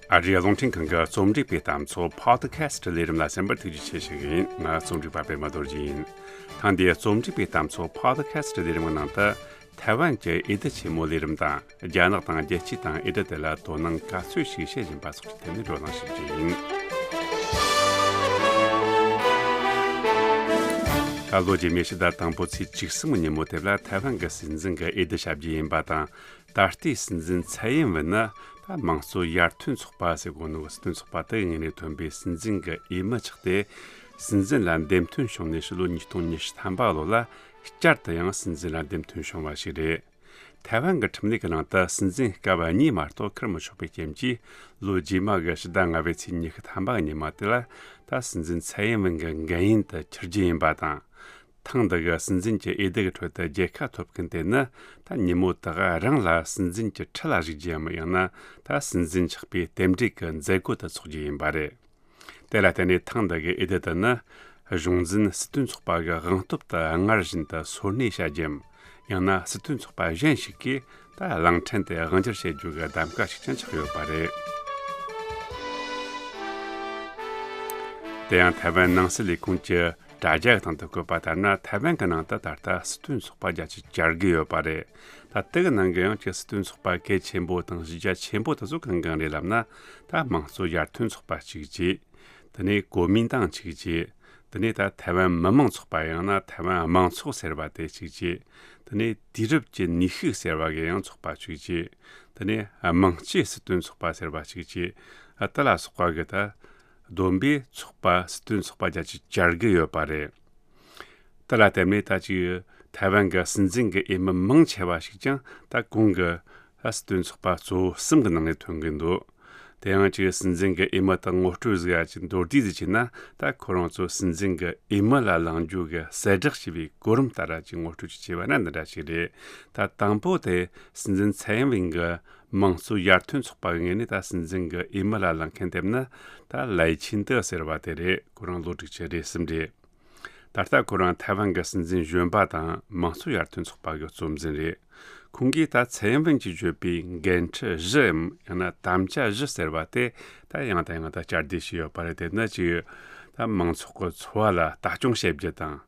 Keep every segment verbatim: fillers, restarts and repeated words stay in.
ཨ་རིའི་རླུང་འཕྲིན་ཁང་གི་རྩོམ་སྒྲིག་པའི་གཏམ་ཚོགས་Podcast ལས་རིམ་ལ་གསན་པར་ཐུགས་རྗེ་ཆེ་ཞུ་གི་ཡིན། ང་རྩོམ་སྒྲིག་པ་པད་མ་རྡོ་རྗེ་ཡིན། ཐེངས་འདིའི་རྩོམ་སྒྲིག་པའི་གཏམ་ཚོགས་Podcast ལས་རིམ་གྱི་ནང་དུ། ཐའེ་ཝན་གྱི་འོས་བསྡུ་ཆེན་མོའི་ལས་རིམ་དང་། རྒྱ་ནག་དང་རྒྱལ་སྤྱིའི་སྟེང་འོས་བསྡུ་དེ་ལ་དོ་སྣང་ག་ཚོད་ཞིག་བྱེད་བཞིན་པ་སོགས་ཀྱི་ཐད་ནས་བགྲོ་གླེང་ཞིག་བྱེད་ཀྱི་ཡིན། ད་ལོ་རྗེས་མའི་ཕྱི་ཟླ་དང་པོ་ཚེས་བཅུ་གསུམ་གྱི་ཉིན་མོ་དེ་ལ་ཐའེ་ཝན་གྱི་སྲིད་འཛིན་གྱི་འོས་བསྡུ་བྱ་རྒྱུ་ཡིན་པ་དང་། ད་ལྟའི་སྲིད་འཛིན་ཚའེ་ཡིན་ཝེན་ནི་ད་དམངས་གཙོ་ཡར་ཐོན་ཚོགས་པ་ཟེར་གོ་ནོ་གི་སྲིད་དོན་ཚོགས་པ་དེ་ཡི་ངོས་ནས་ཐོན་པའི་སྲིད་འཛིན་གྱི་འོས་མི་ཆགས་ཏེ། སྲིད་འཛིན་ལ་འདེམས་ཐོན་བྱུང་ནས་ཕྱི་ལོ་ཉིས་སྟོང་ཉི་ཤུ་ཐམ་པ་ལོ་ལ་བསྐྱར་དུ་ཡང་སྲིད་འཛིན་ལ་འདེམས་ཐོན་བྱུང་བ་ཞིག་རེད། ཐའེ་ཝན་གྱི་ཁྲིམས་ལུགས་ཀྱི་ནང་དུ་སྲིད་འཛིན་སྐབས་གཉིས་མ་གཏོགས་འཁུར་མི་ཆོག་པའི་རྐྱེན་གྱིས། ལོ་རྗེས་མ་གི་ཕྱི་ཟླ་ལྔ་པའི་ཚེས་ཉི་ཤུ་ཐམ་པ་གི་ཉི་མ་དེ་ལ་ད་སྲིད་འཛིན་ཚའེ་ཡིན་ཝེན་གྱི་འགན་ཡུན་དུ་འཁྱེར་རྒྱུ་ཡིན་པ་དང་། ཐེངས་འདི་གི་སྲིད་འཛིན་གྱི་འོས་བསྡུ་གི་ཁྲོད་དུ་རྒྱལ་ཁ་ཐོབ་མཁན་དེ་ནི། ད་ཉིན་མོ་དག་རང་ལ་སྲིད་འཛིན་གྱི་ཁྲི་ལ་བཞུགས་རྒྱུའམ། ཡང་ན་ད་སྲིད་འཛིན་ཆགས་པའི་རྟེན་འབྲེལ་གྱི་མཛད་སྒོ་དེ་ཚོགས་རྒྱུ་ཡིན་པ་རེད། དེ་ལ་བརྟེན་ནས་ཐེངས་འདི་གི་འོས་བསྡུ་དེ་ནི། གཞུང་འཛིན་སྲིད་དོན་ཚོགས་པ་གི་དབང་སྟོབས་དེ་སྔར་བཞིན་དུ་སོར་གནས་བྱ་རྒྱུའམ། ཡང་ན་སྲིད་དོན་ཚོགས་པ་གཞན་ཞིག་གིས་ད་གླིང་ཕྲན་དེ་དབང་སྒྱུར་བྱེད་རྒྱུ་གི་གདམ་ག་ཞིག་ཀྱང་ཆགས་ཡོད་པ་རེད། དེ་ཡང་ཐའེ་ཝན་ནང་སྲིད་ལས་ཁུངས་ཀྱི་དྲ་རྒྱ་གི་སྟེང་དུ་བཀོད་པ་ལྟར་ན། ཐའེ་ཝན་གྱི་ནང་དུ་ད་ལྟ་སྲིད་དོན་ཚོགས་པ་བརྒྱ་ཆ་གྱ་དགུ་ཡོད་པ་རེད། ད་དེ་གི་ནང་གི་ཡང་ཅིག་སྲིད་དོན་ཚོགས་པ་གལ་ཆེན་པོ་དང་གཞི་རྒྱ་ཆེན་པོ་དེ་ཚོ་གང་གང་རེད་ལབ་ན། ད་དམངས་གཙོ་ཡར་ཐོན་ཚོགས་པ་གཅིག་བྱས། དེ་ནས་གོ་མིན་ཏང་གཅིག་བྱས། དེ་ནས་ད་ཐའེ་ཝན་མི་དམངས་ཚོགས་པ། ཡང་ན་ཐའེ་ཝན་དམངས་ཚོགས་ཟེར་བ་དེ་གཅིག་བྱས། དེ་ནས་དུས་རབས་ཀྱི་ནུས་ཤུགས་ཟེར་བ་གི་ཡང་ཚོགས་པ་གཅིག་བྱས། དེ་ནས་དམངས་གཅེས་སྲིད་དོན་ཚོགས་པ་ཟེར་བ་གཅིག་བྱས། ཨ། དེ་ལ་སོགས་པ་གི་ད་བསྡོམས་པས་ཚོགས་པ་སྲིད་དོན་ཚོགས་པ་བརྒྱ་ཆ་གྱ་དགུ་ཡོད་པ་རེད། དེ་ལ་བརྟེན་ནས་ད་ཅིག་ཐའེ་ཝན་གྱི་སྲིད་འཛིན་གྱི་འོས་མི་མང་ཆེ་བ་ཞིག་ཀྱང་ད་གོང་གི་ད་སྲིད་དོན་ཚོགས་པ་གཙོ་བོ་གསུམ་གྱི་ནང་ནས་ཐོན་གྱི་འདུག་དེ་ཡང་ཅིག་སྲིད་འཛིན་གྱི་འོས་མི་དག་ངོ་སྤྲོད་ཟིག་ཡ་ཅིག་མདོར་བསྡུས་ཟིག་བྱས་ན། ད་ཁོ་རང་ཚོ་སྲིད་འཛིན་གྱི་འོས་མི་ལ་ལངས་རྒྱུ་གི་གསལ་བསྒྲགས་བྱས་པའི་གོ་རིམ་ལྟར་ཅིག་ངོ་སྤྲོད་ཅིག་བྱས་པ་ན་འདི་འདྲ་ཞིག་རེད། ད་དང་པོ་དེ་སྲིད་འཛིན་ཚའེ་ཡིན་ཝེན་གྱི་དམངས་གཙོ་ཡར་ཐོན་ཚོགས་པ་གི་ངོས་ནས་ད་སྲིད་འཛིན་གྱི་འོས་མི་ལ་ལངས་མཁན་དེ་ནི་ད་ལའེ་ཆིན་ཏེ་ཟེར་བ་དེ་རེད། ཁོ་རང་ལོ་དྲུག་ཅུ་རེ་གསུམ་རེད། ད་ལྟ་ཁོ་རང་ཐའེ་ཝན་གྱི་སྲིད་འཛིན་གཞོན་པ་དང་དམངས་གཙོ་ཡར་ཐོན་ཚོགས་པ་གི་གཙོ་འཛིན་རེད། ཁོང་གིས་ད་ཚའེ་ཡིན་ཝེན་གྱིས་བརྗོད་པའི་འགན་འཁྲི་བཞི་འམ། ཡང་ན་དམ་བཅའ་བཞི་ཟེར་བ་དེ་ད་ཡང་དང་ཡང་དུ་བསྐྱར་ཟློས་བྱས་ཡོད་པ་རེད། དེ་ནི་ཅིག་ད་མང་ཚོགས་ཀྱི་འཚོ་བ་ལ་ལྟ་སྐྱོང་བྱེད་རྒྱུ་དང་།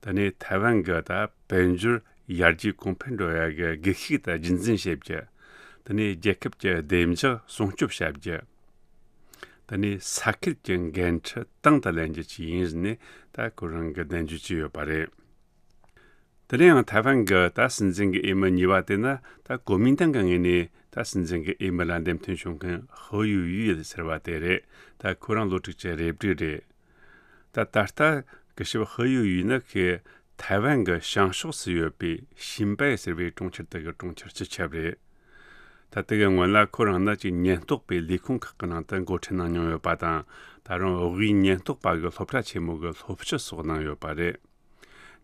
དེ་ནས་ཐའེ་ཝན་གྱི་ད་དཔལ་འབྱོར་ཡར་རྒྱས་གོང་འཕེལ་འགྲོ་ཡ་གི་སྒུལ་ཤུགས་དེ་རྒྱུན་འཛིན་བྱེད་རྒྱུ། དེ་ནས་རྒྱལ་ཁབ་ཀྱི་བདེ་འཇགས་སྲུང་སྐྱོབ་བྱ་རྒྱུ། དེ་ནས་ས་ཁུལ་གྱི་འགན་འཁྲི་དང་དུ་ལེན་རྒྱུ་བཅས་ཡིན་ཟེར་ནས་ད་ཁོ་རང་གིས་གདན་འཇོག་བྱས་ཡོད་པ་རེད། དེ་ནས་ཡང་ཐའེ་ཝན་གྱི་ད་སྲིད་འཛིན་གྱི་འོས་མི་གཉིས་པ་དེ་ནི་ད་གོ་མིན་ཏང་གི་ངོས་ནས་ད་སྲིད་འཛིན་གྱི་འོས་མི་ལ་འདེམས་ཐོན་བྱུང་མཁན་ཧུ་ཡུ་ཡུས་ཟེར་བ་དེ་རེད། ད་ཁོ་རང་ལོ་དྲུག་ཅུ་རེ་དྲུག་རེད། ད་ད་ལྟ་གི་ཞབས་ཧུ་ཡུ་ཡུས་ནི་ཁོས་ཐའེ་ཝན་གྱི་བྱང་ཕྱོགས་སུ་ཡོད་པའི་ཤིན་པའེ་ཟེར་བའི་གྲོང་ཁྱེར་དེ་གི་གྲོང་ཁྱེར་སྤྱི་ཁྱབ་རེད། ད་དེ་གི་སྔོན་ལ་ཁོ་རང་ནི་ཅིག་ཉེན་རྟོག་པའི་ལས་ཁུངས་ཁག་གི་ནང་དུ་འགོ་ཁྲིད་གནང་མྱོང་ཡོད་པ་དང་། ད་རུང་དབུས་ཉེན་རྟོག་པ་གི་སློབ་གྲྭ་ཆེན་མོ་གི་སློབ་སྤྱི་སོགས་གནང་ཡོད་པ་རེད།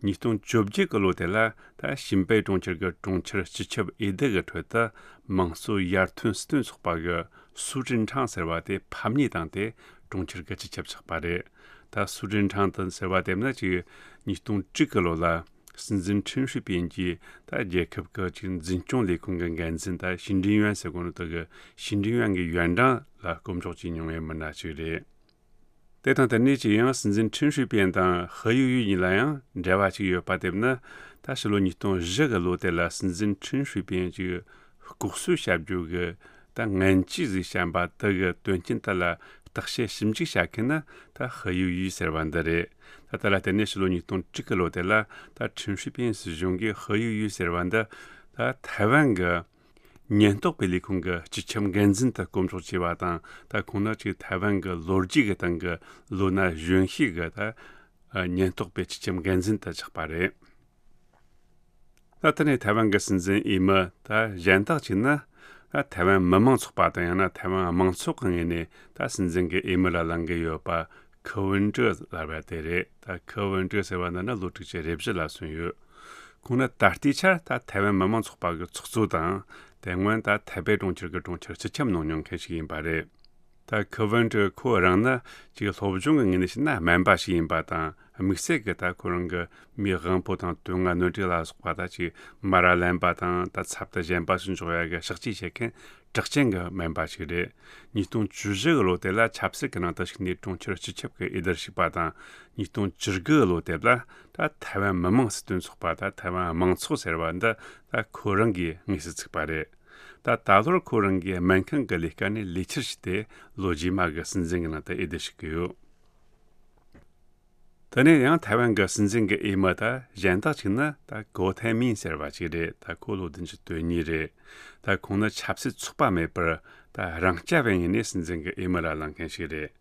ཉིས་སྟོང་བཅོ་བརྒྱད་གི་ལོ་དེ་ལ་ད་ཤིན་པའེ་གྲོང་ཁྱེར་གྱི་གྲོང་ཁྱེར་སྤྱི་ཁྱབ་འོས་བསྡུ་གི་ཁྲོད་དུ་དམངས་གཙོ་ཡར་ཐོན་སྲིད་དོན་ཚོགས་པ་གི་སུའུ་ཀྲིན་ཁྲང་ཟེར་བ་དེ་ཕམ་ཉེས་བཏང་སྟེ་གྲོང་ཁྱེར་གྱི་སྤྱི་ཁྱབ་ཆགས་པ་རེད། ད་སུའུ་ཀྲིན་ཁྲང་དེ་ཟེར་བ་དེ་ནི་ཅིག་ཉིས་སྟོང་དྲུག་གི་ལོ་ལ་སྲིད་འཛིན་ཁྲིན་ཧྲི་པིན་གྱིས་ད་རྒྱལ་ཁབ་ཀྱི་ཅིག་འཛིན་སྐྱོང་ལས་ཁུངས་ཀྱི་འགན་འཛིན། ད་ཞི་འགྲིམ་ཡོན་ཟེར་གོ་ནོ་དེ་གི་ཞི་འགྲིམ་ཡོན་གྱི་ཡོན་ཀྲང་ལ་བསྐོ་འཇོག་བྱས་མྱོང་བའི་མི་སྣ་ཞིག་རེད། དེ་དང་དེ་ནས་ཅིག་ཡང་སྲིད་འཛིན་ཁྲིན་ཧྲི་པིན་དང་ཧུ་ཡུ་ཡུས་གཉིས་ལ་ཡང་འབྲེལ་བ་ཅིག་ཡོད་པ་དེ་ནི། ད་ཕྱི་ལོ་ཉིས་སྟོང་བཞི་གི་ལོ་དེ་ལ་སྲིད་འཛིན་ཁྲིན་ཧྲི་པིན་གྱིས་ལྐོག་གསོད་བྱ་རྒྱུ་གི་ད་ངན་ཇུས་ཟིག་བཤམས་པ་དེ་གི་དོན་རྐྱེན་དེ་ལ་བརྟག་དཔྱད་ཞིབ་འཇུག་བྱ་མཁན་ནི་ད་ཧུ་ཡུ་ཡུས་ཟེར་བ་འདི་རེད། ད་དེ་ལ་བརྟེན་ནས་ཕྱི་ལོ་ཉིས་སྟོང་དྲུག་གི་ལོ་དེ་ལ་ད་ཁྲིན་ཧྲི་པིན་སྲིད་གཞུང་གིས་ཧུ་ཡུ་ཡུས་ཟེར་བ་འདི་ད་ཐའེ་ཝན་གྱི་ཉེན་རྟོག་པའི་ལས་ཁུངས་ཀྱི་སྤྱི་ཁྱབ་འགན་འཛིན་དུ་བསྐོ་འཇོག་བྱས་པ་དང་། ད་ཁོང་ནི་ཅིག་ཐའེ་ཝན་གྱི་ལོ་རྒྱུས་ཀྱི་སྟེང་གི་ལོ་ན་གཞོན་ཤོས་ཀྱི་ད་ཉེན་རྟོག་པའི་སྤྱི་ཁྱབ་འགན་འཛིན་དུ་ཆགས་པ་རེད། ད་དེ་ནས་ཐའེ་ཝན་གྱི་སྲིད་འཛིན་འོས་མི་ད་གཞན་དག་ཅིག་ནི། ད་ཐའེ་ཝན་མི་དམངས་ཚོགས་པ་དང་། ཡང་ན་ཐའེ་ཝན་དམངས་ཚོགས་ཀྱི་ངོས་ནས་ད་སྲིད་འཛིན་གྱི་འོས་མི་ལ་ལངས་ཀྱི་ཡོད་པ། ཁི་ཝུན་ཀྲི་ལབ་པ་དེ་རེད། ད་ཁི་ཝུན་ཀྲི་ཟེར་བ་འདི་ནི་ལོ་དྲུག་ཅུ་རེ་བཞི་ལ་སོན་ཡོད། ཁོང་ནི་ད་ལྟའི་ཆར་ད་ཐའེ་ཝན་མི་དམངས་ཚོགས་པ་གི་ཚོགས་གཙོ་དང་། དེ་སྔོན་ད་ཐའེ་པེ་གྲོང་ཁྱེར་གྱི་གྲོང་ཁྱེར་སྤྱི་ཁྱབ་གནང་མྱོང་མཁན་ཞིག་ཡིན་པ་རེད། ད་ཁི་ཝུན་ཀྲི་ཁོ་རང་ནི་ཅིག་སློབ་སྦྱོང་གི་ངོས་ནས་བཤད་ན་སྨན་པ་ཞིག་ཡིན་པ་དང་། དམིགས་བསལ་གྱི་ད་ཁོ་རང་གི་མིའི་དབང་པོ་དང་དོན་ལྔ་སྣོད་དྲུག་ལ་སོགས་པ་ད་ཅིག་མ་ར་ལེན་པ་དང་ད་ཚབ་ཏུ་གཞན་པ་སུ་འཇོག་ཡ་གི་ཕྱག་བྱེད་བྱེད་མཁན་གྲགས་ཅན་གྱི་སྨན་པ་ཞིག་རེད། ཉིས་སྟོང་བཅུ་བཞི་གི་ལོ་དེ་ལ་ཆབ་སྲིད་ཀྱི་ནང་དུ་ཞུགས་ནས་གྲོང་ཁྱེར་སྤྱི་ཁྱབ་ཀྱི་འོས་བསྡུར་ཞུགས་པ་དང་། ཉིས་སྟོང་བཅུ་དགུ་གི་ལོ་དེ་ལ་ད་ཐའེ་ཝན་མི་དམངས་སྲིད་དོན་ཚོགས་པ་ད་ཐའེ་ཝན་དམངས་ཚོགས་ཟེར་བ་འདི་ད་ཁོ་རང་གིས་དངོས་སུ་བཙུགས་པ་རེད། ད་ད་ལོར་ཁོ་རང་གིས་སྨན་ཁང་གི་ལས་ཀ་ནས་ལས་ཕྱིར་ཕྱིན་ཏེ་ལོ་རྗེས་མ་གི་སྲིད་འཛིན་གྱི་ནང་དུ་འོས་བསྡུ་ཞུགས་ཀྱི་ཡོད། དེ་ནས་ཡང་ཐའེ་ཝན་གྱི་སྲིད་འཛིན་གྱི་འོས་མི་ད་གཞན་དག་ཅིག་ནི་ད་གོ་ཐའེ་མིན་ཟེར་བ་ཅིག་རེད། ད་ཁོ་ལོ་བདུན་ཅུ་དོན་གཉིས་རེད། ད་ཁོང་ནི་ཆབ་སྲིད་ཚོགས་པ་མེད་པར་ད་རང་རྐྱ་བའི་ངོས་ནས་སྲིད་འཛིན་གྱི་འོས་མི་ལ་ལངས་མཁན་ཞིག་རེད།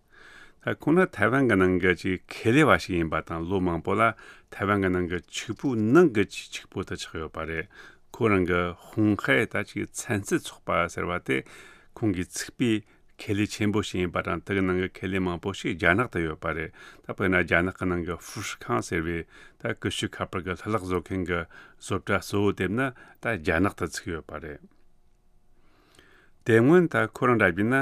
ད་ཁོང་ནི་ཐའེ་ཝན་གྱི་ནང་གི་ཅིག་ཁེ་ལས་པ་ཞིག་ཡིན་པ་དང་། ལོ་མང་པོ་ལ་ཐའེ་ཝན་གྱི་ནང་གི་ཕྱུག་པོའི་ནང་གི་ཅིག་ཕྱུག་པོ་དུ་ཆགས་ཡོད་པ་རེད། ཁོ་རང་གི་ཧུང་ཧའེ་ད་ཅིག་ཚན་རྩལ་ཚོགས་པ་ཟེར་བ་དེ་ཁོང་གིས་ཚུགས་པའི་ཁེ་ལས་ཆེན་པོ་ཞིག་ཡིན་པ་དང་། དེ་གི་ནང་གི་ཁེ་ལས་མང་པོ་ཞིག་རྒྱ་ནག་ཏུ་ཡོད་པ་རེད། ད་དཔེར་ན་རྒྱ་ནག་གི་ནང་གི་ཧྥུ་ཧྲི་ཁང་ཟེར་བའི་ད་ཀུ་ཤུ་ཁ་པར་གྱི་ལྷུ་ལག་བཟོ་མཁན་གྱི་བཟོ་གྲྭ་གཙོ་བོ་དེ་ནི་ད་རྒྱ་ནག་ཏུ་ཚུགས་ཡོད་པ་རེད། དེ་སྔོན་ད་ཁོ་རང་འདྲ་བྱས་ན་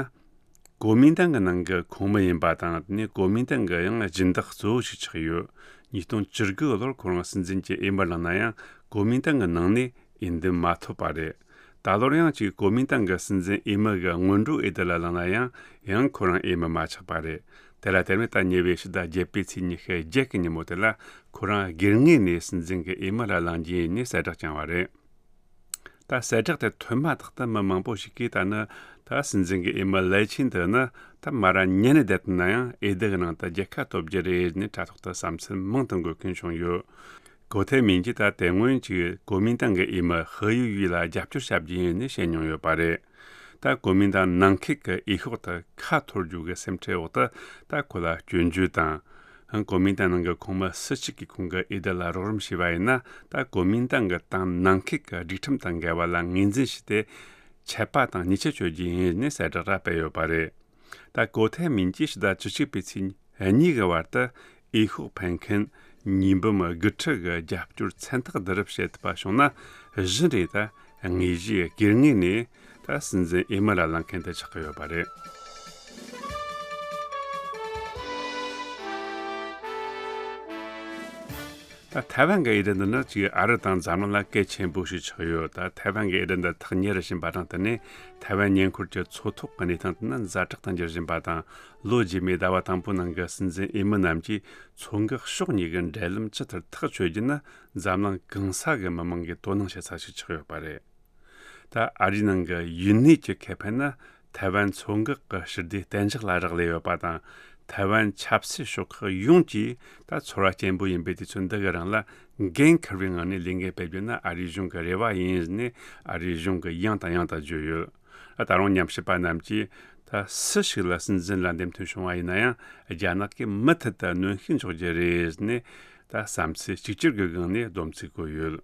གོ་མིན་ཏང་གི་ནང་གི་ཁོངས་མི་ཡིན་པ་དང་། དེ་ནས་གོ་མིན་ཏང་གི་ཡང་སྦྱིན་བདག་གཙོ་བོ་ཞིག་ཆགས་ཡོད། ཉིས་སྟོང་བཅུ་དགུ་ལོར་ཁོ་རང་སྲིད་འཛིན་གྱི་འོས་མི་ལངས་ན་ཡང་། གོ་མིན་ཏང་གི་ནང་ནས་འོས་འདེམས་མ་ཐོབ་པ་རེད། ད་ལོར་ཡང་ཅིག་གོ་མིན་ཏང་གི་སྲིད་འཛིན་འོས་མི་གི་སྔོན་འགྲོ་འོས་བསྡུ་ལ་ལངས་ན་ཡང་། ཡང་ཁོ་རང་འོས་མི་མ་ཆགས་པ་རེད། དེ་ལ་དེ་ནས་ད་ཉེ་བའི་ཕྱི་ཟླ་བརྒྱད་པའི་ཚེས་ཉི་ཤུ་བརྒྱད་གི་ཉིན་མོ་དེ་ལ་ཁོ་རང་སྒེར་ངོས་ནས་སྲིད་འཛིན་གྱི་འོས་མི་ལ་ལངས་རྒྱུ་ཡིན་ནས་གསལ་བསྒྲགས་བསྐྱངས་པ་རེད། ད་གསལ་བསྒྲགས་དེ་ཐོན་མ་ཐག་ཏུ་མི་མང་པོ་ཞིག་གིས་ད་ནི་ད་སྲིད་འཛིན་གྱི་འོས་མི་ལའེ་ཆིན་ཏེ་ནི་ད་མ་ར་ཉན་ནས་བསྡད་ན་ཡང་འོས་བསྡུ་གི་ནང་དུ་རྒྱལ་ཁ་ཐོབ་རྒྱུ་རེད་ནས་དྲ་ཐོག་ཏུ་བསམ་ཚུལ་མང་དུ་འགོད་མཁན་བྱུང་ཡོད། གོ་ཐའེ་མིན་གྱིས་ད་དེ་སྔོན་གྱི་གོ་མིན་ཏང་གི་འོས་མི་ཧི་ཡུ་ཡུས་ལ་རྒྱབ་སྐྱོར་བྱ་རྒྱུ་ཡིན་ནས་བཤད་མྱོང་ཡོད་པ་རེད། ད་གོ་མིན་ཏང་ནང་ཁུལ་གྱི་འོས་ཤོག་དེ་ཁ་འཐོར་རྒྱུ་གི་སེམས་ཁྲལ་འོག་ཏུ་ད་ཁོ་ལ་སྐྱོན་བརྗོད་དང་། གོ་མིན་ཏང་ནང་གི་ཁོངས་མི་སུ་གཅིག་གིས་ཁོང་གི་འོས་བསྡུ་ལ་རོགས་རམ་བྱས་པ་ཡིན་ན། ད་གོ་མིན་ཏང་གི་ཏང་ནང་ཁུལ་གྱི་སྒྲིག་ཁྲིམས་དང་འགལ་བ་ལ་ངོས་འཛིན་བྱས་ཏེ་ཆད་པ་དང་ཉེས་ཆད་གཅོད་རྒྱུ་ཡིན་ནས་གསལ་བསྒྲགས་ར་སྤེལ་ཡོད་པ་རེད། ད་གོ་ཐའེ་མིན་གྱིས་ཕྱི་ཟླ་བཅུ་གཅིག་པའི་ཚེས་གཉིས་ཀྱི་བར་དུ་འོས་ཤོག་འཕེན་མཁན་ཉིས་འབུམ་དགུ་ཁྲི་གི་རྒྱབ་སྐྱོར་མཚན་རྟགས་བསྡུ་རུབ་བྱེད་ཐུབ་པ་བྱུང་ན། གཞི་ནས་ད་དངོས་གཞིའི་སྒེར་ངོས་ནས་ད་སྲིད་འཛིན་འོས་མི་ལ་ལངས་མཁན་དེ་ཆགས་ཀྱི་ཡོད་པ་རེད། ད་ཐའེ་ཝན་གྱི་འོས་བསྡུ་འདི་ནི་ཅིག་ཨ་རི་དང་འཛམ་གླིང་ལ་གལ་ཆེན་པོ་ཞིག་ཆགས་ཡོད། ད་ཐའེ་ཝན་གྱི་འོས་བསྡུ་འདི་ཐག་ཉེ་རུ་ཕྱིན་པ་དང་། དེ་ནས་ཐའེ་ཝན་ཉེ་འཁོར་གྱི་མཚོ་ཐོག་གི་གནས་སྟངས་དེ་ནི་ཛ་དྲག་ཏུ་འགྱུར་བཞིན་པ་དང་། ལོ་རྗེས་མའི་ཟླ་བ་དང་པོ་ནང་གི་སྲིད་འཛིན་འོས་མི་རྣམས་ཀྱིས་མཚོ་འགག་ཕྱོགས་གཉིས་ཀྱི་འབྲེལ་ལམ་ཇི་ལྟར་ཐག་ཆོད་རྒྱུ་ནི་འཛམ་གླིང་གང་ས་གི་མི་མང་གིས་དོ་སྣང་བྱེད་ས་ཞིག་ཆགས་ཡོད་པ་རེད། ད་ཨ་རིའི་ནང་གི་ཡུན་ནུས་ཀྱི་ཁེ་ཕན་ནི་ཐའེ་ཝན་མཚོ་འགག་གི་ཞི་བདེ་གཏན་འཇགས་ལ་རག་ལས་ཡོད་པ་དང་། ཐའེ་ཝན་ཆབ་སྲིད་ཤོག་ཁག་ཡོངས་ཀྱིས་ད་ཚོར་བ་སྐྱེན་པོ་ཡིན་པའི་དུས་ཚོད་འདི་གི་རིང་ལ་འགན་འཁུར་བའི་ངང་ནས་ལས་འགན་སྤེལ་རྒྱུ་ནི་ཨ་རིའི་གཞུང་གི་རེ་བ་ཡིན་ནས་ཨ་རིའི་གཞུང་གིས་ཡང་དང་ཡང་དུ་བརྗོད་ཡོད། ད་རུང་ཉམས་ཞིབ་པ་རྣམས་ཀྱིས་ད་སུ་ཞིག་ལ་སྲིད་འཛིན་ལ་འདེམས་ཐོན་བྱུང་བ་ཡིན་ན་ཡང་། རྒྱ་ནག་གིས་མུ་མཐུད་དུ་གནོན་ཤུགས་འཇོག་རྒྱུ་རེད་ནས་ད་བསམ་ཚུལ་གཅིག་གྱུར་གྱི་སྒང་ནས་སྡོམ་ཚིག་བཀོད་ཡོད།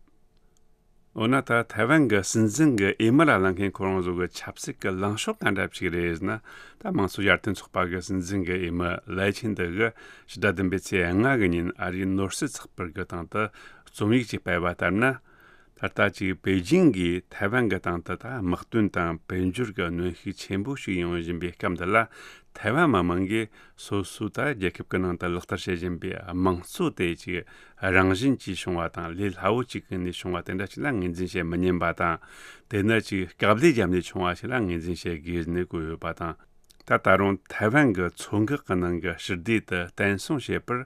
འོ་ན་ད་ཐའེ་ཝན་གྱི་སྲིད་འཛིན་གྱི་འོས་མི་ལ་ལངས་མཁན་ཁོ་རང་ཚོ་གི་ཆབ་སྲིད་ཀྱི་ལངས་ཕྱོགས་ག་འདྲ་ཞིག་རེད་ཟེར་ན། ད་དམངས་གཙོ་ཡར་ཐོན་ཚོགས་པ་གི་སྲིད་འཛིན་གྱི་འོས་མི་ལའེ་ཆིན་ཏེ་གིས་ཕྱི་ཟླ་བདུན་པའི་ཚེས་ལྔ་གི་ཉིན་ཨ་རིའི་ནོར་སྲིད་ཚགས་པར་གྱི་སྟེང་དུ་རྩོམ་ཡིག་ཅིག་སྤེལ་བ་ལྟར་ན། ད་ལྟ་ཅིག་པེ་ཅིང་གིས་ཐའེ་ཝན་གྱི་སྟེང་དུ་ད་དམག་དོན་དང་དཔལ་འབྱོར་གྱི་གནོན་ཤུགས་ཆེན་པོ་ཞིག་ཡོང་བཞིན་པའི་སྐབས་འདི་ལ། ཐའེ་ཝན་མི་མང་གིས་སོ་སོའི་ད་རྒྱལ་ཁབ་ཀྱི་ནང་དུ་ལག་བསྟར་བྱེད་བཞིན་པའི་དམངས་གཙོ་དེ་ཅིག་རང་བཞིན་གྱིས་བྱུང་བ་དང་། ལས་སླ་བོ་ཅིག་གི་ནས་བྱུང་བ་དེ་འདྲ་ཞིག་ལ་ངོས་འཛིན་བྱེད་མི་ཉན་པ་དང་། དེ་ནི་ཅིག་དཀའ་ལས་བརྒྱབ་ནས་བྱུང་བ་ཞིག་ལ་ངོས་འཛིན་བྱེད་དགོས་ནས་བཀོད་ཡོད་པ་དང་། ད་ད་རུང་ཐའེ་ཝན་གྱི་མཚོ་འགག་གི་ནང་གི་ཞི་བདེ་དེ་བརྟན་སྲུང་བྱེད་པར་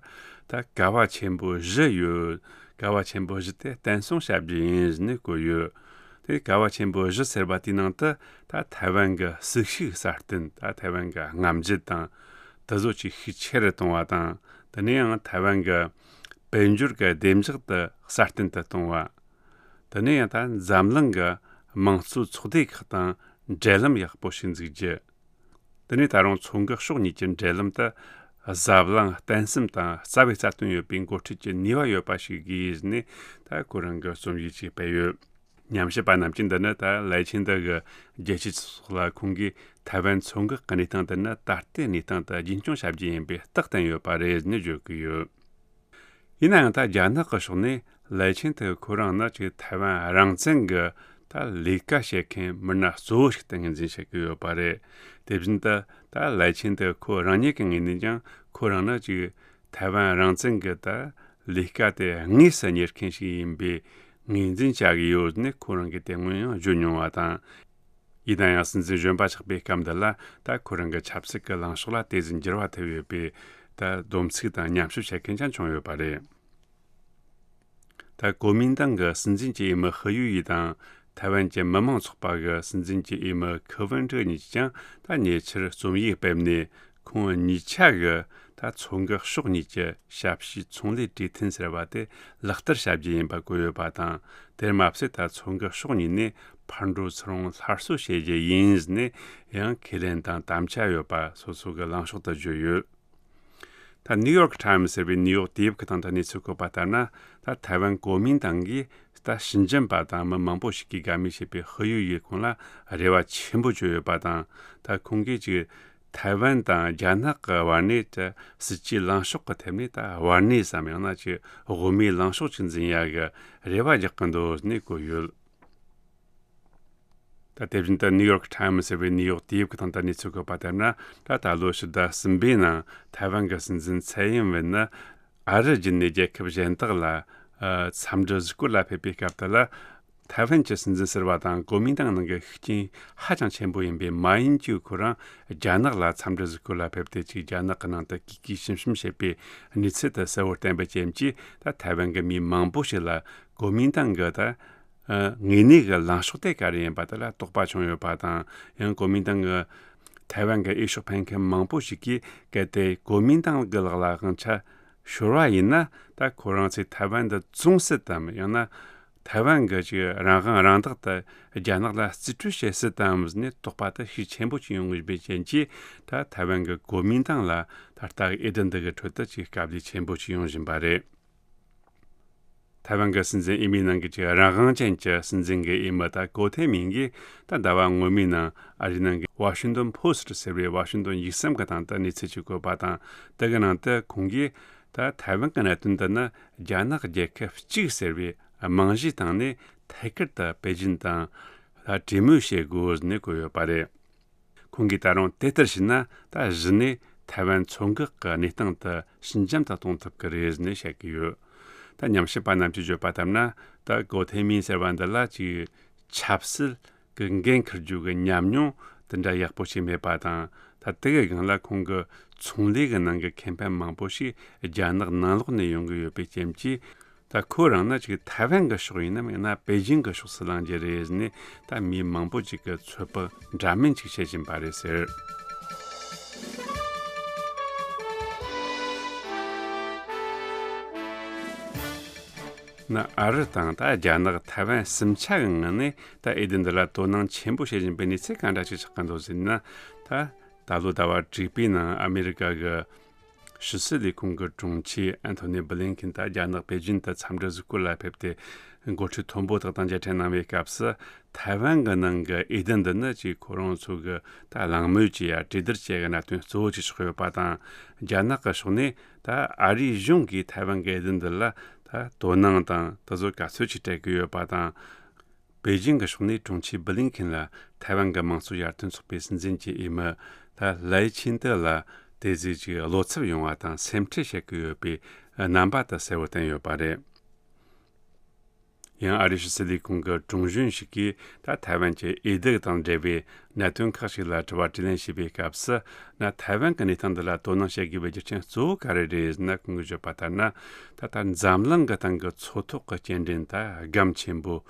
ད་ཀ་བ་ཆེན་པོ་བཞི་ཡོད། ཀ་བ་ཆེན་པོ་བཞི་དེ་བརྟན་སྲུང་བྱ་རྒྱུ་ཡིན་ནས་བཀོད་ཡོད། དེ་ཀ་བ་ཆེན་པོ་བཞི་ཟེར་བ་དེའི་ནང་དུ་ད་ཐའེ་ཝན་གྱི་སྲིད་ཤུགས་སྲ་བརྟན། ད་ཐའེ་ཝན་གྱི་རྔམ་བརྗིད་དང་དེ་ཚོ་ཅིག་ཤུགས་ཆེ་རུ་གཏོང་བ་དང་། དེ་ནས་ཡང་ཐའེ་ཝན་གྱི་དཔལ་འབྱོར་གྱི་བདེ་འཇགས་དེ་སྲ་བརྟན་དུ་གཏོང་བ། དེ་ནས་ཡང་ད་འཛམ་གླིང་གི་དམངས་གཙོའི་ཚོགས་སྡེ་ཁག་དང་འབྲེལ་ལམ་ཡག་པོ་ཞིག་འཛུགས་རྒྱུ། དེ་ནས་ད་རུང་མཚོ་འགག་ཕྱོགས་གཉིས་ཀྱི་འབྲེལ་ལམ་དེ་གཟབ་བརླིང་བརྟན་གསུམ་དང་རྩ་བའི་རྩ་དོན་ཡོད་པའི་འགོ་ཁྲིད་ཀྱི་ནུས་པ་ཡོད་པ་ཞིག་དགོས་ནས་ད་ཁོ་རང་གི་རྩོམ་ཡིག་ཅིག་སྤེལ་ཡོད། ཉམས་ཞིབ་པ་རྣམས་ཀྱིས་འདི་ནི་ད་ལའེ་ཆིན་ཏེ་གི་རྒྱལ་སྤྱིའི་ཚོགས་ལ་ཁོང་གིས་ཐའེ་ཝན་མཚོ་འགག་གི་གནས་སྟངས་དེ་ནི་ད་ལྟའི་གནས་སྟངས་དེ་རྒྱུན་སྐྱོང་བྱ་རྒྱུ་ཡིན་པའི་རྟགས་བསྟན་ཡོད་པ་རེད་ནས་བརྗོད་ཀྱི་ཡོད། ཡིན་ན་ཡང་ད་རྒྱ་ནག་གི་ཕྱོགས་ནས་ལའེ་ཆིན་ཏེ་ཁོ་རང་ནི་ཅིག་ཐའེ་ཝན་རང་བཙན་གྱི་ད་ལས་ཀ་བྱེད་མཁན་མི་སྣ་གཙོ་བོ་ཞིག་ཏུ་ངོས་འཛིན་བྱེད་ཀྱི་ཡོད་པ་རེད། དེ་བཞིན་དུ་ད་ལའེ་ཆིན་ཏེ་ཁོ་རང་ཉིད་ཀྱི་ངོས་ནས་ཀྱང་ཁོ་རང་ནི་ཅིག་ ཐའེ་ཝན་རང་བཙན་གྱི་ད་ལས་ཀ་དེ་དངོས་སུ་གཉེར་མཁན་ཞིག་ཡིན་པའི་ངོས་འཛིན་བྱ་གི་ཡོད་ནས་ཁོ་རང་གིས་དེ་སྔོན་ཡང་བརྗོད་མྱོང་བ་དང་། ཡིན་ན་ཡང་སྲིད་འཛིན་གཞོན་པ་ཆགས་པའི་སྐབས་འདི་ལ་ད་ཁོ་རང་གི་ཆབ་སྲིད་ཀྱི་ལངས་ཕྱོགས་ལ་དེ་བཞིན་འགྱུར་བ་ཐེབས་ཡོད་པའི་ད་སྡོམ་ཚིག་དང་མཉམ་ཞིབ་བྱེད་མཁན་ཀྱང་བྱུང་ཡོད་པ་རེད། ད་གོ་མིན་ཏང་གི་སྲིད་འཛིན་གྱི་འོས་མི་ཧི་ཡུ་ཡི་དང་ཐའེ་ཝན་གྱི་མི་མང་ཚོགས་པ་གི་སྲིད་འཛིན་གྱི་འོས་མི་ཁི་ཝེན་ཀྲི་གཉིས་ཀྱིས་ཀྱང་ད་ཉེ་ཆར་རྩོམ་ཡིག་སྤེལ་ནས། ཁོང་གཉིས་ཆ་གི་ད་མཚོ་འགག་ཕྱོགས་གཉིས་ཀྱི་ཞབས་ཞུའི་ཚོང་ལས་གྲོས་མཐུན་ཟེར་བ་དེ་ལག་བསྟར་བྱ་རྒྱུ་ཡིན་པ་བཀོད་ཡོད་པ་དང་། དེར་མ་ཟད་ད་མཚོ་འགག་ཕྱོགས་གཉིས་ནས་ཕར་འགྲོ་ཚུར་འོང་སླར་གསོ་བྱེད་རྒྱུ་ཡིན་ཟེར་ནས་ཡང་ཁས་ལེན་དང་དམ་བཅའ་ཡོད་པ་སོ་སོ་གི་ལངས་ཕྱོགས་དུ་བརྗོད་ཡོད། ད་ནིའུ་ཡོག་ཊའིམ་ཟེར་བའི་ནིའུ་ཡོག་དུས་བབ་ཀྱི་སྟེང་དུ་གནས་ཚུལ་བཀོད་པ་ལྟར་ན། ད་ཐའེ་ཝན་གོ་མིན་ཏང་གིས་ད་ཞི་འཇམ་པ་དང་མི་མང་པོ་ཞིག་གིས་དགའ་མོས་བྱེད་པའི་ཧི་ཡུ་ཡིས་ཁོང་ལ་རེ་བ་ཆེན་པོ་བཅོལ་ཡོད་པ་དང་། ད་ཁོང་གིས་ཅིག་ཐའེ་ཝན་དང་རྒྱ་ནག་གི་བར་ནས་ད་སྲིད་ཇུས་ལངས་ཕྱོགས་ཀྱི་ཐད་ནས་ད་བར་གནས་སམ་ཡང་ན་ཅིག་དབུ་མའི་ལངས་ཕྱོགས་ཅིག་འཛིན་ཡག་གི་རེ་བ་རྒྱག་གི་འདུག་ནས་བཀོད་ཡོད། ད་དེ་བཞིན་དུ་ནིའུ་ཡོག་ཊའིམ་ཟེར་བའི་ནིའུ་ཡོག་དུས་བབ་ཀྱི་སྟེང་དུ་གནས་ཚུལ་བཀོད་པ་ལྟར་ན། ད་ད་ལོ་ཕྱི་ཟླ་གསུམ་པའི་ནང་ཐའེ་ཝན་གྱི་སྲིད་འཛིན་ཚའེ་ཡིན་ཝེན་ནི་ཨ་རི་བརྒྱུད་ནས་རྒྱལ་ཁབ་གཞན་དག་ལ་ཨ་འཚམས་འདྲི་གཟིགས་སྐོར་ལ་ཕེབས་པའི་སྐབས་དེ་ལ། ཐའེ་ཝན་གྱི་སྲིད་འཛིན་ཟུར་པ་དང་གོ་མིན་ཏང་ནང་གི་ཤུགས་རྐྱེན་ཧ་ཅང་ཆེན་པོ་ཡིན་པའི་མཱ་ཡིན་ཅུའུ་ཁོ་རང་རྒྱ་ནག་ལ་འཚམས་འདྲི་གཟིགས་སྐོར་ལ་ཕེབས་ཏེ། ཅིག་རྒྱ་ནག་གི་ནང་དུ་གུས་གུས་ཞུམ་ཞུམ་བྱེད་པའི་གནས་ཚུལ་དེ་གསལ་བོར་བསྟན་པའི་རྐྱེན་གྱིས། ད་ཐའེ་ཝན་གྱི་མི་མང་པོ་ཞིག་ལ་གོ་མིན་ཏང་གི་ད་ཨ་དངོས་གནས་ཀྱི་ལངས་ཕྱོགས་དེ་ག་རེ་ཡིན་པ་དེ་ལ་དོགས་པ་བྱུང་ཡོད་པ་དང་། ཡང་གོ་མིན་ཏང་གི་ཐའེ་ཝན་གྱི་འོས་ཤོག་འཕེན་མཁན་མང་པོ་ཞིག་གིས། གལ་ཏེ་གོ་མིན་ཏང་གི་ལག་ལ་དབང་ཆ་ཤོར་བ་ཡིན་ན། ད་ཁོ་རང་ཚོས་ཐའེ་ཝན་འདི་བཙོང་སྲིད་དམ། ཡང་ན་ཐའེ་ཝན་གྱི་ཅིག་རང་དབང་རང་བདག་དེ་རྒྱ་ནག་ལ་རྩིས་སྤྲོད་བྱེད་སྲིད་དམ་ཟེར་ནས་དོགས་པ་དེ་ཤུགས་ཆེན་པོ་ཅིག་ཡོང་གི་ཡོད་པའི་རྐྱེན་གྱིས། ད་ཐའེ་ཝན་གྱི་གོ་མིན་ཏང་ལ་ད་ལྟ་འོས་བསྡུ་འདི་གི་ཁྲོད་དུ་ཅིག་དཀའ་ལས་ཆེན་པོ་ཅིག་ཡོང་བཞིན་པ་རེད། ཐའེ་ཝན་གྱི་སྲིད་འཛིན་འོས་མིའི་ནང་གི་ཅིག་རང་དབང་ཅན་གྱི་སྲིད་འཛིན་གྱི་འོས་མི་ད་གོ་ཐེ་མིན་གྱིས། ད་ཟླ་བ་སྔོན་མའི་ནང་ཨ་རིའི་ནང་གི་ཝ་ཤིང་ཏོན་ཕོ་སི་ཊི་ཟེར་བའི་ཝ་ཤིང་ཏོན་ཡིག་ཚང་གི་སྟེང་དུ་གནས་ཚུལ་ཅིག་བཀོད་པ་དང་། དེ་གི་ནང་དུ་ཁོང་གིས། ད་ཐའེ་ཝན་གྱི་གནད་དོན་འདི་ནི་རྒྱ་ནག་རྒྱལ་ཁབ་གཅིག་ཟེར་བའི་རྨང་གཞིའི་སྟེང་ནས་ཐད་ཀར་དུ་པེ་ཅིན་དང་ད་གྲོས་མོལ་བྱེད་དགོས་ཟེར་ནས་བཀོད་ཡོད་པ་རེད། ཁོང་གིས་ད་རུང་དེ་ལྟར་བྱས་ན། ད་གཞི་ནས་ཐའེ་ཝན་མཚོ་འགག་གི་གནས་སྟངས་དེ་ཞི་འཇམ་དུ་གཏོང་ཐུབ་ཀྱི་རེད་ཟེར་ནས་བཤད་ཀྱི་ཡོད། ད་ཉམས་ཞིབ་པ་རྣམས་ཀྱིས་བརྗོད་པ་ལྟར་ན། ད་གོ་ཐེ་མིན་ཟེར་བ་འདི་ལ་ཅིག་ཆབ་སྲིད་ཀྱི་འགན་འཁུར་རྒྱུ་གི་ཉམས་མྱོང་དེ་འདྲ་ཡག་པོ་ཞིག་མེད་པ་དང་། ད་དེ་གི་སྒང་ལ་ཁོང་གི་ཚོང་ལས་ཀྱི་ནང་གི་ཁེ་ཕན་མང་པོ་ཞིག་རྒྱ་ནག་ནང་ལོགས་ནས་ཡོང་གི་ཡོད་པའི་རྐྱེན་གྱིས། ད་ཁོ་རང་ནི་ཅིག་ཐའེ་ཝན་གྱི་ཕྱོགས་ཡིན་ནམ་ཡང་ན་པེ་ཅིན་གྱི་ཕྱོགས་སུ་ལངས་རྒྱུ་རེད་ཟེར་ནས། ད་མི་མང་པོ་ཅིག་གིས་ཚོད་དཔག་འདྲ་མིན་ཅིག་བྱེད་བཞིན་པ་རེད་ཟེར། ན་ཨ་རི་དང་ད་རྒྱ་ནག་ཐའེ་ཝན་གསུམ་ཆ་གི་ངོས་ནས་ད་འོས་བསྡུ་འདི་ལ་དོ་སྣང་ཆེན་པོ་བྱེད་བཞིན་པའི་གནས་ཚུལ་ག་འདྲ་ཅིག་ཆགས་ཀྱི་འདུག་ཟེར་ན། ད་ད་ལོ་ཟླ་བ་དྲུག་པའི་ནང་ཨ་མེ་རི་ཀ་གི་ཕྱི་སྲིད་ལས་ཁུངས་ཀྱི་དྲུང་ཆེ་ཨན་ཐོ་ནི་བྷི་ལིན་ཁིན་ད་རྒྱ་ནག་པེ་ཅིན་དུ་འཚམས་འདྲི་གཟིགས་སྐོར་ལ་ཕེབས་ཏེ། འགོ་ཁྲིད་མཐོན་པོ་དག་དང་མཇལ་འཕྲད་གནང་བའི་སྐབས་སུ། ཐའེ་ཝན་གྱི་ནང་གི་འོས་བསྡུ་འདི་ནི་ཅིག་ཁོ་རང་ཚོ་གི་ད་གླེང་མོལ་བྱེད་ཡ་གྲོས་བསྡུར་བྱེད་ཡ་གི་གནད་དོན་གཙོ་བོ་ཅིག་ཆགས་ཡོད་པ་དང་། རྒྱ་ནག་གི་ཕྱོགས་ནས་ད་ཨ་རིའི་གཞུང་གིས་ཐའེ་ཝན་གྱི་འོས་བསྡུ་འདི་ལ་ད་དོ་སྣང་དང་དེ་ཚོ་ག་ཚོད་ཅིག་སྤྲད་ཀྱི་ཡོད་པ་དང་། པེ་ཅིན་གྱི་ཕྱོགས་ནས་དྲུང་ཆེ་བྷི་ལིན་ཁིན་ལ་ཐའེ་ཝན་གྱི་དམངས་གཙོ་ཡར་ཐོན་ཚོགས་པའི་སྲིད་འཛིན་གྱི་འོས་མི་ད་ལའེ་ཆིན་ཏེ་ལ་དེ་ཟིག་ཅིག་བློ་འཚབ་ཡོང་བ་དང་སེམས་ཁྲལ་བྱེད་ཀྱི་ཡོད་པའི་རྣམ་པ་དེ་གསལ་བོ་བསྟན་ཡོད་པ་རེད། ཡང་ཨ་རིའི་ཕྱི་སྲིད་ལས་ཁུངས་ཀྱི་དྲུང་གཞོན་ཞིག་གིས་ད་ཐའེ་ཝན་གྱི་འོས་བསྡུ་དང་འབྲེལ་བའི་གནད་དོན་ཁག་ཅིག་ལ་དྲི་བ་དྲིས་ལན་ཞུས་པའི་སྐབས་སུ། ན་ཐའེ་ཝན་གྱི་གནས་སྟངས་འདི་ལ་དོ་སྣང་བྱེད་དགོས་པའི་རྒྱུ་རྐྱེན་གཙོ་བོ་ག་རེ་རེད་ཟེར་ན། ཁོང་གིས་བརྗོད་པ་ལྟར་ན། ད་ལྟ་འཛམ་གླིང་གི་སྟེང་གི་མཚོ་ཐོག་གི་སྐྱེལ་འདྲེན་ད་སྒམ་ཆེན་པོ་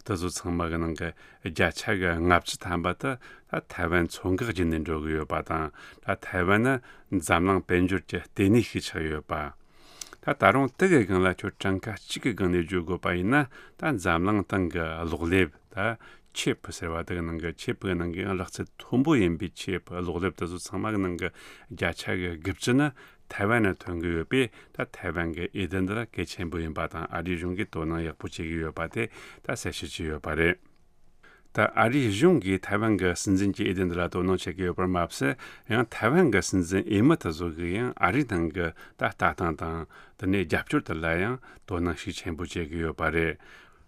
དེ་ཚོ་ཚང་མ་གི་ནང་གི་བརྒྱ་ཆ་གི་ལྔ་བཅུ་ཐམ་པ་དེ་ད་ཐའེ་ཝན་མཚོ་འགག་བརྒྱུད་ནས་འགྲོ་གི་ཡོད་པ་དང་། ད་ཐའེ་ཝན་ནི་འཛམ་གླིང་དཔལ་འབྱོར་གྱི་ལྟེ་གནས་ཤིག་ཆགས་ཡོད་པ། ད་ད་རུང་དེ་གི་སྒང་ལ་ཁྱོད་གྲངས་ཀ་གཅིག་གི་སྒང་ནས་བརྗོད་དགོས་པ་ཡིན་ན། ད་འཛམ་གླིང་སྟེང་གི་གློག་ཀླད་ད་ཆིབ་ཟེར་བ་དེ་གི་ནང་གི་ཆིབ་གི་ནང་གི་ཡང་ལག་རྩལ་མཐོན་པོ་ཡིན་པའི་ཆིབ་གློག་ཀླད་དེ་ཚོ་ཚང་མ་གི་ནང་གི་བརྒྱ་ཆ་གི་དགུ་བཅུ་ནི་ཐའེ་ཝན་ནས་ཐོན་གི་ཡོད་པས། ད་ཐའེ་ཝན་གྱི་འོས་བསྡུ་འདི་ལ་གལ་ཆེན་པོ་ཡིན་པ་དང་། ཨ་རིའི་གཞུང་གིས་དོ་སྣང་ཡག་པོ་བྱེད་ཀྱི་ཡོད་པ་དེ་ད་གསལ་བཤད་བྱས་ཡོད་པ་རེད། ད་ཨ་རིའི་གཞུང་གིས་ཐའེ་ཝན་གྱི་སྲིད་འཛིན་གྱི་འོས་བསྡུ་འདི་ལ་དོ་སྣང་བྱེད་ཀྱི་ཡོད་པར་མ་ཟད། ཡང་ཐའེ་ཝན་གྱི་སྲིད་འཛིན་འོས་མི་དེ་ཚོ་གིས་ཡང་ཨ་རིའི་ནང་གི་ད་ལྟ་སྟངས་དང་དེ་ནས་རྒྱབ་སྐྱོར་དེ་ལ་ཡང་དོ་སྣང་ཤུགས་ཆེན་པོ་བྱེད་ཀྱི་ཡོད་པ་རེད།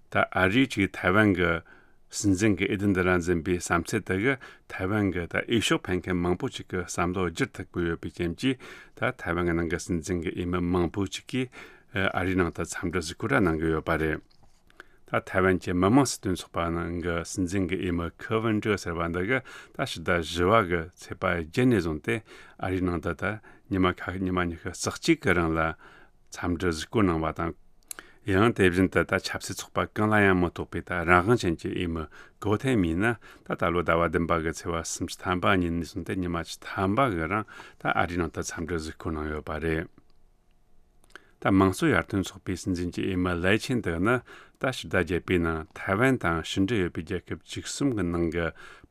ད་ཨ་རིས་ཅིག་ཐའེ་ཝན་གྱི་ སྲིད་འཛིན་གྱི་འོས་བསྡུ་འདི་ལ་འཛིན་པའི་བསམ་ཚུལ་དེ་གིས་ཐའེ་ཝན་གྱི་ད་འོས་ཤོག་འཕེན་མཁན་མང་པོ་ཅིག་གི་བསམ་བློ་བསྒྱུར་ཐུབ་ཀྱི་ཡོད་པའི་རྐྱེན་གྱིས། ད་ཐའེ་ཝན་གྱི་ནང་གི་སྲིད་འཛིན་གྱི་འོས་མི་མང་པོ་ཅིག་གིས་ཨ་རིའི་ནང་དུ་འཚམས་འདྲི་གཟིགས་སྐོར་ར་གནང་གི་ཡོད་པ་རེད། ད་ཐའེ་ཝན་གྱི་མི་དམངས་སྲིད་དོན་ཚོགས་པ་ནང་གི་སྲིད་འཛིན་གྱི་འོས་མི་ཁེ་ཝིན་ཀྲི་ཟེར་བ་འདི་གིས་ད་ཕྱི་ཟླ་བཞི་པ་གི་ཚེས་པ་བརྒྱད་ནས་བཟུང་སྟེ་ཨ་རིའི་ནང་དུ་ད་ཉི་མ་ཁ་ཉི་མ་ཉི་ཤུ་རྩ་གཅིག་གི་རིང་ལ་འཚམས་འདྲི་གཟིགས་སྐོར་གནང་བ་དང་། ཡང་དེ་བཞིན་དུ་ད་ཆབ་སྲིད་ཚོགས་པ་གང་ལ་ཡང་མི་གཏོགས་པའི་ད་རང་དབང་ཅན་གྱི་འོས་མི་ཀོ་ཐེ་མི་ནི་ད་ད་ལོ་ཟླ་བ་བདུན་པ་གི་ཚེས་པ་སུམ་ཅུ་ཐམ་པ་ཉིན་ནས་བཟུང་སྟེ་ཉི་མ་བཅུ་ཐམ་པ་གི་རིང་ད་ཨ་རིའི་ནང་དུ་འཚམས་འདྲི་གཟིགས་སྐོར་གནང་ཡོད་པ་རེད། ད་དམངས་གཙོ་ཡར་ཐོན་ཚོགས་པའི་སྲིད་འཛིན་གྱི་འོས་མི་ལའེ་ཆིན་ཏེ་ནི་ད་ཕྱི་ཟླ་བརྒྱད་པའི་ནང་ཐའེ་ཝན་དང་ཕྱི་འབྲེལ་ཡོད་པའི་རྒྱལ་ཁབ་བཅུ་གསུམ་གྱི་ནང་གི་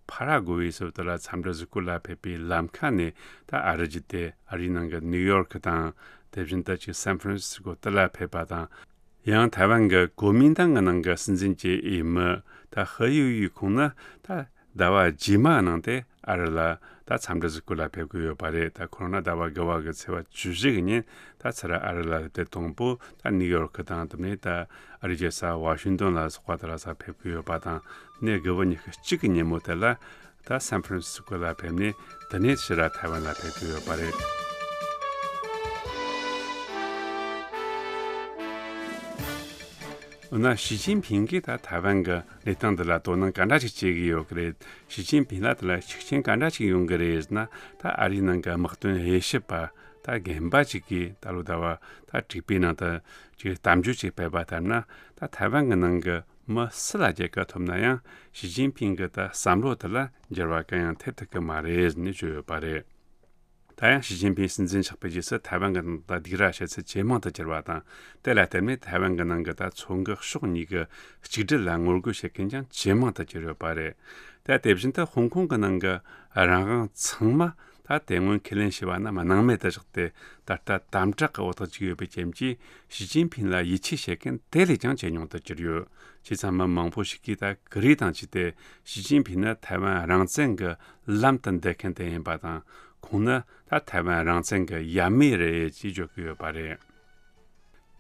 ཕ་ར་གོ་ཝེ་སོགས་དེ་ལ་འཚམས་འདྲི་གཟིགས་སྐོར་ལ་ཕེབས་པའི་ལམ་ཁ་ནས་ད་ཨ་རི་བརྒྱུད་དེ་ཨ་རིའི་ནང་གི་ནིའུ་ཡོག་དང་། དེ་བཞིན་དུ་ཅིག་སན་ཧྥ་རན་སི་སྐོ་དེ་ལ་ཕེབས་པ་དང་། ཡང་ཐའེ་ཝན་གྱི་གོ་མིན་ཏང་གི་ནང་གི་སྲིད་འཛིན་གྱི་འོས་མི་ད་ཧི་ཡུ་ཡུ་ཁོང་ནི་ད་ཟླ་བ་རྗེས་མ་ནང་དེ་ཨ་རི་ལ་ད་འཚམས་འདྲི་གཟིགས་སྐོར་ལ་ཕེབས་ཀྱི་ཡོད་པ་རེད། ད་ཁོ་རང་ན་ཟླ་བ་དགུ་པ་གི་ཚེས་པ་བཅུ་བཞི་གི་ཉིན་ད་ཚུར་ཨ་རི་ལ་སླེབས་ཏེ་དང་པོ་ད་ནིའུ་ཡོག་དང་། དེ་ནས་ད་ཨ་རི་རྒྱལ་ས་ཝ་ཤིང་ཏོན་ལ་སོགས་པ་དེ་ལ་ས་ཕེབས་ཀྱི་ཡོད་པ་དང་། ནས་དགུ་པ་ཉི་ཤུ་གཅིག་གི་ཉིན་མོ་དེ་ལ་ད་སན་ཧྥ་རན་སི་སྐོ་ལ་ཕེབས་ནས་དེ་ནས་ཕྱིར་ཐའེ་ཝན་ལ་ཕེབས་ཀྱི་ཡོད་པ་རེད། འོ་ན་ཞི་ཅིན་ཕིང་གིས་ད་ཐའེ་ཝན་གྱི་གནས་སྟངས་འདི་ལ་དོ་སྣང་ག་འདྲ་ཞིག་བྱེད་ཀྱི་ཡོད་ཀྱི་རེད། ཞི་ཅིན་ཕིང་ལ་དེ་ལ་ཤུགས་རྐྱེན་ག་འདྲ་ཞིག་ཡོང་གི་རེད་ཟེར་ན། ད་ཨ་རིའི་ནང་གི་དམག་དོན་དབྱེ་ཞིབ་པ་ད་རྒན་པ་ཅིག་གིས་ད་ལོ་ཟླ་བ་ད་དྲུག་པའི་ནང་དུ་ཅིག་གཏམ་བརྗོད་ཅིག་སྤེལ་བ་ལྟར་ན། ད་ཐའེ་ཝན་གྱི་ནང་གི་མི་སུ་ལ་རྒྱལ་ཁ་ཐོབ་ན་ཡང་ཞི་ཅིན་ཕིང་གི་ད་བསམ་བློ་དེ་ལ་འགྱུར་བ་གང་ཡང་ཐེབས་ཐུབ་ཀྱི་མ་རེད་ཟེར་ནས་བརྗོད་ཡོད་པ་རེད། ད་ཡང་ཞི་ཅིན་ཕིང་སྲིད་འཛིན་ཆགས་པའི་རྗེས་སུ་ཐའེ་ཝན་གྱི་ནང་ད་སྡིགས་ར་བྱེད་ཚུལ་ཇེ་མང་དུ་གྱུར་བ་དང་། དེ་ལ་བརྟེན་ནས་ཐའེ་ཝན་གྱི་ནང་གི་ད་མཚོ་འགག་ཕྱོགས་གཉིས་ཀྱི་གཅིག་སྒྲིལ་ལ་ངོ་རྒོལ་བྱེད་མཁན་ཀྱང་ཇེ་མང་དུ་གྱུར་ཡོད་པ་རེད། ད་དེ་བཞིན་དུ་ཧོང་ཀོང་གི་ནང་གི་རང་དབང་ཚང་མ་ད་དེ་སྔོན་ཁས་ལེན་བྱས་པ་རྣམས་སྣང་མེད་དུ་བཞག་སྟེ། ད་ལྟ་དམ་དྲག་གི་འོག་ཏུ་བཅུག་ཡོད་པའི་རྐྱེན་གྱིས་ཞི་ཅིན་ཕིང་ལ་ཡིད་ཆེས་བྱེད་མཁན་དེ་ལས་ཀྱང་ཇེ་ཉུང་དུ་གྱུར་ཡོད། བྱས་ཙང་མི་མང་པོ་ཞིག་གིས་ད་ཀུ་རེ་དང་བཅས་ཏེ་ཞི་ཅིན་ཕིང་ནི་ཐའེ་ཝན་རང་བཙན་གྱི་ལམ་དུ་འདེད་མཁན་དེ་ཡིན་པ་དང་། ཁོང་ནི་ད་ཐའེ་ཝན་རང་བཙན་གྱི་ཡབ་མེས་རེད་ཅེས་བརྗོད་ཀྱི་ཡོད་པ་རེད།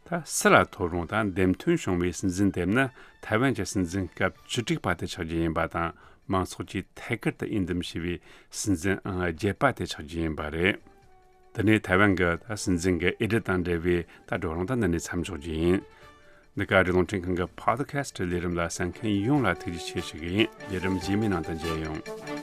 ད་སུ་ལ་ཐོབ་རུང་ད་འདེམས་ཐོན་བྱུང་བའི་སྲིད་འཛིན་དེ་ནི་ཐའེ་ཝན་གྱི་སྲིད་འཛིན་སྐབས་བཅུ་དྲུག་པ་དེ་ཆགས་རྒྱུ་ཡིན་པ་དང་། མང་ཚོགས་ཀྱིས་ཐད་ཀར་དུ་འོས་འདེམས་བྱས་པའི་སྲིད་འཛིན་ཨང་བརྒྱད་པ་དེ་ཆགས་རྒྱུ་ཡིན་པ་རེད། དེ་ནས་ཐའེ་ཝན་གྱི་ད་སྲིད་འཛིན་གྱི་འོས་བསྡུ་དང་འབྲེལ་བའི་ད་བགྲོ་གླེང་དེ་འདི་ནས་མཚམས་འཇོག་རྒྱུ་ཡིན། འདི་ག་རི་ལུང་ཁྲིན་ཁང་གི་Podcast ལས་རིམ་ལ་གསན་མཁན་ཡོངས་ལ་ཐུགས་རྗེ་ཆེ་ཞུ་གི་ཡིན། ལས་རིམ་རྗེས་མའི་ནང་དུ་མཇལ་ཡོང་།